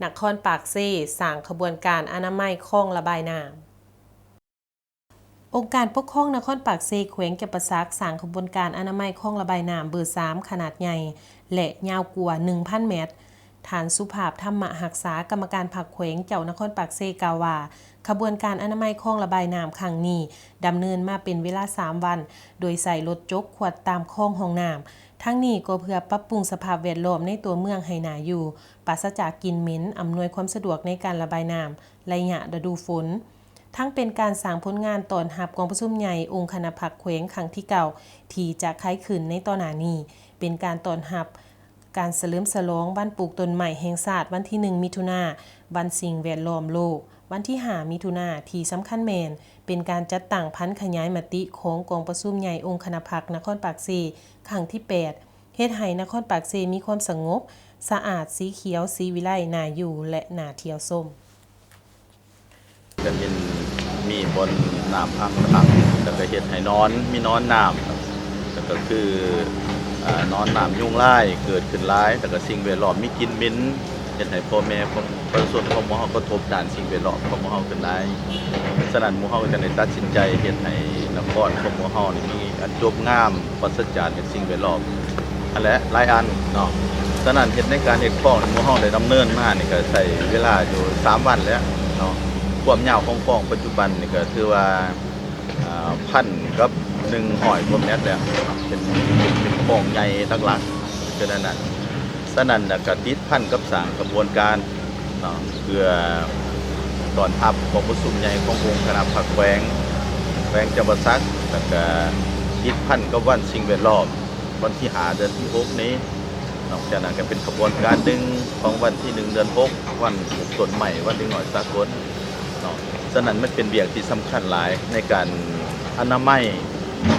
ນະຄອນປາກເຊ ສ້າງຂະບວນການອະນາໄມຄອງລະບາຍນ້ຳ. ອົງການປົກຄອງນະຄອນປາກເຊ ແຂວງຈຳປາສັກ ສ້າງຂະບວນການອະນາໄມຄອງລະບາຍນ້ຳເບີສາມ ຂະໜາດໃຫຍ່ ແລະ ຍາວກວ່າໜຶ່ງພັນແມັດ. ທ່ານ ສຸພາບ ທຳມະຮັກສາ ກຳມະການພັກແຂວງ ເຈົ້ານະຄອນປາກເຊ ກ່າວວ່າ ຂະບວນການອະນາໄມຄອງລະບາຍນ້ຳຄັ້ງນີ້ ດຳເນີນມາເປັນເວລາສາມວັນ ໂດຍໃຊ້ລົດຈົກຂວດຕາມຄອງຮ່ອງນ້ຳ. ທັງນີ້ກໍເພື່ອປັບປຸງສະພາບແວດລ້ອມໃນຕົວເມືອງໃຫ້ໜ້າຢູ່, ປາສະຈາກກິ່ນເໝັນ, ອຳນວຍຄວາມສະດວກໃນການລະບາຍນ້ຳໄລຍະລະດູຝົນ. ທັງເປັນການສ້າງຜົນງານຕ້ອນຮັບກອງປະຊຸມໃຫຍ່ອົງຄະນະພັກແຂວງຄັ້ງທີເກົ້າ ທີ່ຈະໄຂຂຶ້ນໃນຕໍ່ໜ້ານີ້, ເປັນການຕ້ອນຮັບການສະເຫຼີມສະຫຼອງວັນປູກຕົ້ນໄມ້ແຫ່ງຊາດ ວັນທີໜຶ່ງ ມິຖຸນາ, ວັນສິ່ງແວດລ້ອມໂລກ ວັນທີຫ້າ ມິຖຸນາ, ທີ່ສຳຄັນແມ່ນ ເປັນການຈັດຕັ້ງຜັນຂະຫຍາຍມະຕິຂອງກອງປະຊຸມໃຫຍ່ອົງຄະນະພັກນະຄອນປາກເຊ ຄັ້ງທີແປດ ເຮັດໃຫ້ນະຄອນປາກເຊມີຄວາມສະຫງົບ, ສະອາດ, ສີຂຽວ, ສີວິໄລ, ໜ້າຢູ່ ແລະ ໜ້າທ່ຽວຊົມ. ກະເຫັນມີບ່ອນນ້ຳອັ່ງ ແລ້ວກະເຮັດໃຫ້ໜອນ ມີໜອນນ້ຳ ແລ້ວກະຄື ອາ ໜອນນ້ຳຍຸງລາຍເກີດຂຶ້ນຫຼາຍ ແລ້ວກະສິ່ງແວດລ້ອມມີກິ່ນເໝັນ ເຮັດໃຫ້ພໍ່ແມ່ຂອງປະຊາຊົນຂອງໝູ່ເຮົາກະທົບດ້ານສິ່ງແວດລ້ອມຂອງໝູ່ເຮົາຂຶ້ນຫຼາຍ. ສະນັ້ນໝູ່ເຮົາຈຶ່ງໄດ້ຕັດສິນໃຈເຮັດໃຫ້ນະຄອນຂອງໝູ່ເຮົານີ້ມີອັນຈົບງາມ ປາສະຈາກຈາກສິ່ງແວດລ້ອມຫັ້ນແຫຼະ ຫຼາຍອັນເນາະ. ສະນັ້ນເຮັດໃນການເຮັດຄອງ ໝູ່ເຮົາໄດ້ດຳເນີນມານີ້ກະໃຊ້ເວລາຢູ່ສາມວັນແລ້ວເນາະ. ຄວາມຍາວຂອງຄອງປັດຈຸບັນນີ້ກະຖືວ່າ ອາ ພັນກັບໜຶ່ງຮ້ອຍກວ່າແມັດແລ້ວເນາະ ເປັນ ເປັນ ເປັນຄອງໃຫຍ່ຫຼັກໆ ເປັນອັນນັ້ນ. ສະນັ້ນລະກະຕິດພັນກັບສ້າງຂະບວນການເນາະ ເພື່ອຕ້ອນຮັບກອງປະຊຸມໃຫຍ່ຂອງອົງຄະນະພັກແຂວງ ແຂວງຈຳປາສັກ ລະກະຕິດພັນກັບວັນສິ່ງແວດລ້ອມ ວັນທີຫ້າ ເດືອນທີຫົກນີ້. ນອກຈາກນັ້ນກະເປັນຂະບວນການໜຶ່ງຂອງວັນທີໜຶ່ງ ເດືອນຫົກ ວັນປູກຕົ້ນໄມ້ ວັນເດັກນ້ອຍສາກົນເນາະ. ສະນັ້ນມັນເປັນວຽກທີ່ສຳຄັນຫຼາຍໃນການອະນາໄມ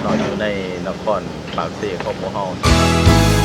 ເນາະ ຢູ່ໃນນະຄອນປາກເຊຂອງພວກເຮົາ.